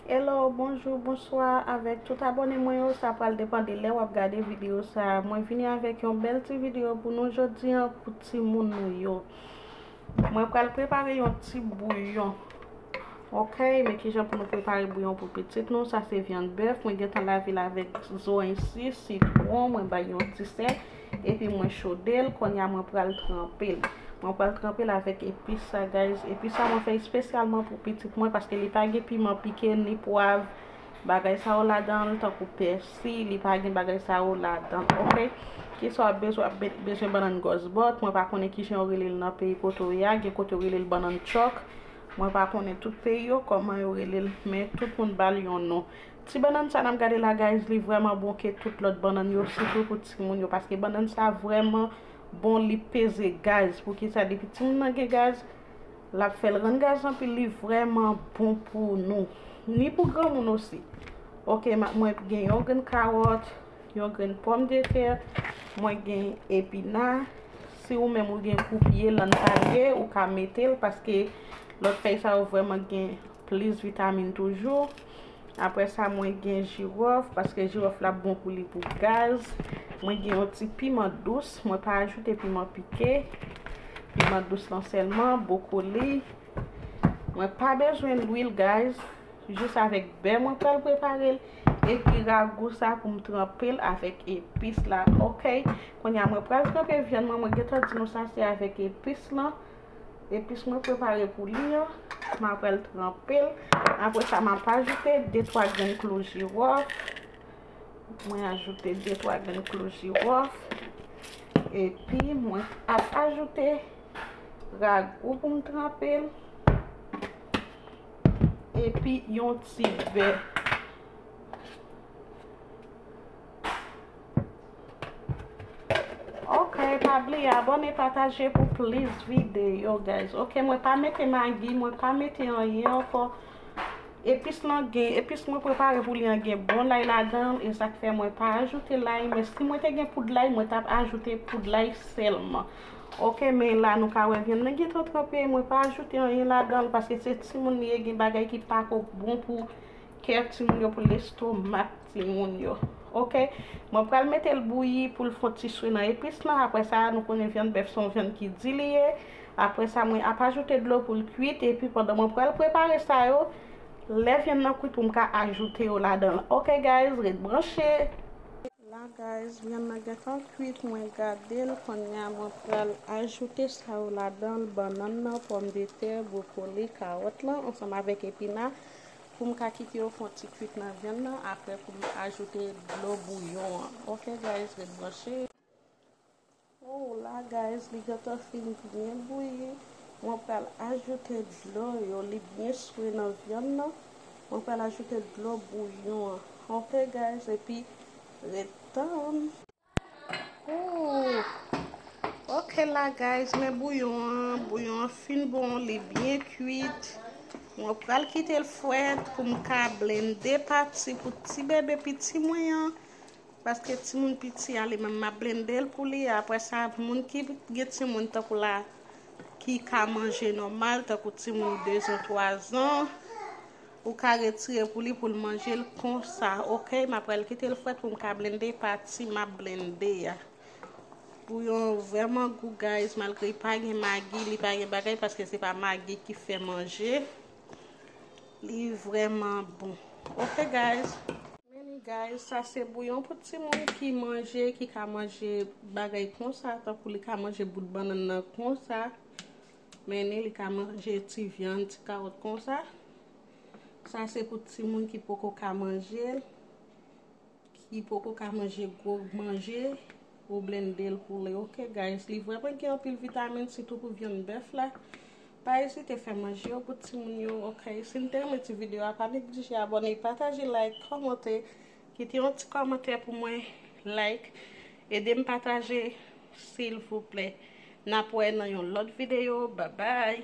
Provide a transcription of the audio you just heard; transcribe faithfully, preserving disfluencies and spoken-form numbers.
Hello, bonjou, bonswa avèk tout abòne mwen yo. Sa pral depann de lè w ap gade videyo sa a. Mwen vini avèk yon bèl ti videyo pou nou jodi a pou timoun nou yo. Mwen pral prepare yon ti bouyon. Ok, men kijan pou nou prepare bouyon pou pitit nou. Sa se vyann bèf. Mwen gentan lave l avèk zo ensi, sitwon, mwen bay yon ti sèl. Epi mwen chode l, kounye a mwen pral tranpe l. Mwen pral tranpe l avèk epis sa, guys. Epis sa mwen fè espesyalman pou pitit mwen paske li pa gen piman pike, ni pwav, bagay sa yo ladan l, tankou pèsi, li pa gen bagay sa yo ladan l, ok? Kisa w ap bezwen? W ap be- bezwen bannann gòzbòt, mwen pa konnen kijan yo rele l nan peyi kote w ye a, gen kote yo rele l bannann chòk. Mwen pa konnen tout peyi yo kòman yo rele l, men tout moun ba l yon non. Ti bannann sa n ap gade la, guys, li vrèman bon ke tout lòt bannann yo, sitou pou timoun yo, paske bannann sa vrèman bon, li peze gaz. Poukisa? Depi timoun nan gen gaz, l ap fè l rann gaz anpil, li vrèman bon pou nou. Ni pou granmoun osi. Ok, ma- mwen gen yon grenn kawòt, yon grenn pòmdetè, mwen gen epina. Si ou menm ou gen koupye, lann palye, ou ka mete l, paske lòt fèy sa yo vrèman gen plis vitamin toujou. Apre sa, mwen gen jiwòf, paske jiwòf la bon pou li pou gaz. Mwen gen yon ti piman dous, mwen pa ajoute piman pike. Piman dous lan sèlman, bwokoli. Mwen pa bezwen lwil, guys. Jis avèk bè mwen pral prepare l. Epi ragou sa pou m tranpe l avèk epis la, ok? Kounye a mwen pral tranpe vyann mwen, mwen gentan di nou sa se avèk epis lan. Epis mwen prepare pou li an, m ap pral tranpe l. Apre sa, m ap ajoute de twa grenn klou jiwòf. Mwen ajoute de twa grenn klou jiwòf. Epi mwen ap ajoute ragou pou m tranpe l. Epi yon ti bè. Ok, pa bliye abòne, pataje pou plis videyo, guys. Ok, mwen pa mete magi, mwen pa mete anyen ankò. Epis lan gen, epis mwen prepare pou li an gen bon lay ladan l, e sa k fè mwen pa ajoute lay, men si mwen te gen poud lay, mwen t ap ajoute poud lay sèlman. Ok, men la nou ka wè vyann nan gentan tranpe, mwen pa ajoute anyen ladan l, paske se timoun li ye, gen bagay ki pa ko bon pou kè timoun yo, pou lestomak timoun yo. Ok, mwen pral mete l bouyi pou l fè yon ti swe nan epis lan. Apre sa, nou konnen vyann bèf se yon vyann ki di li ye. Apre sa, mwen ap ajoute dlo pou l kwit. Epi pandan mwen pral prepare sa yo, lè vyann nan kwit pou m ka ajoute yo ladan l. Ok, guys, ret branche. La, guys, vyann nan gentan kwit. Mwen gade l. Kounye a, mwen pral ajoute sa yo ladan l. Bannann nan, pòmdetè, bwokoli, kawòt lan, ansanm avèk epina. Pou m ka kite yo fè yon ti kwit nan vyann nan, apre pou m ajoute dlo bouyon an. Ok, guys, ret branche. Oh, la, guys, li gentan fin byen bouyi. Mwen pral ajoute dlo yo, li byen swe nan vyann nan. Mwen pral ajoute dlo bouyon an. Ok, guys, epi ret tann. Ooh. Ok la, guys, men bouyon an, bouyon an fin bon, li byen kwit. Mwen pral kite l fwèt pou m ka blende pati pou ti bebe piti mwen an. Paske timoun piti a, li menm m ap blende l pou li. Apre sa, moun ki gen timoun tankou la, ki ka manje nòmal, tankou timoun de zan, twa zan, ou ka retire pou li pou l manje l konsa. Ok, m ap pral kite l fwèt pou m ka blende pati m ap blende a. Bouyon vrèman gou, guys, malgre li pa gen magi, li pa gen bagay, paske se pa magi ki fè manje. Li vrèman bon. Ok, guys. Men li, guys, sa se bouyon pou timoun ki manje, ki ka manje bagay konsa, tankou li ka manje bout bannann nan konsa. Men li, li ka manje ti vyann, ti kawòt konsa. Sa se pou timoun ki poko ka manje l, ki poko ka manje gwo manje, ou blende l pou li. Ok, guys, li vrèman gen anpil vitamin, sitou pou vyann bèf la. Pa ezite fè manje yo pou timoun yo, ok? Si n te renmen ti videyo a, pa neglije abòne, pataje, like, kòmante. Kite yon ti kòmantè pou mwen, like. Ede m pataje, silvouplè. N ap wè nan yon lòt videyo. Babay!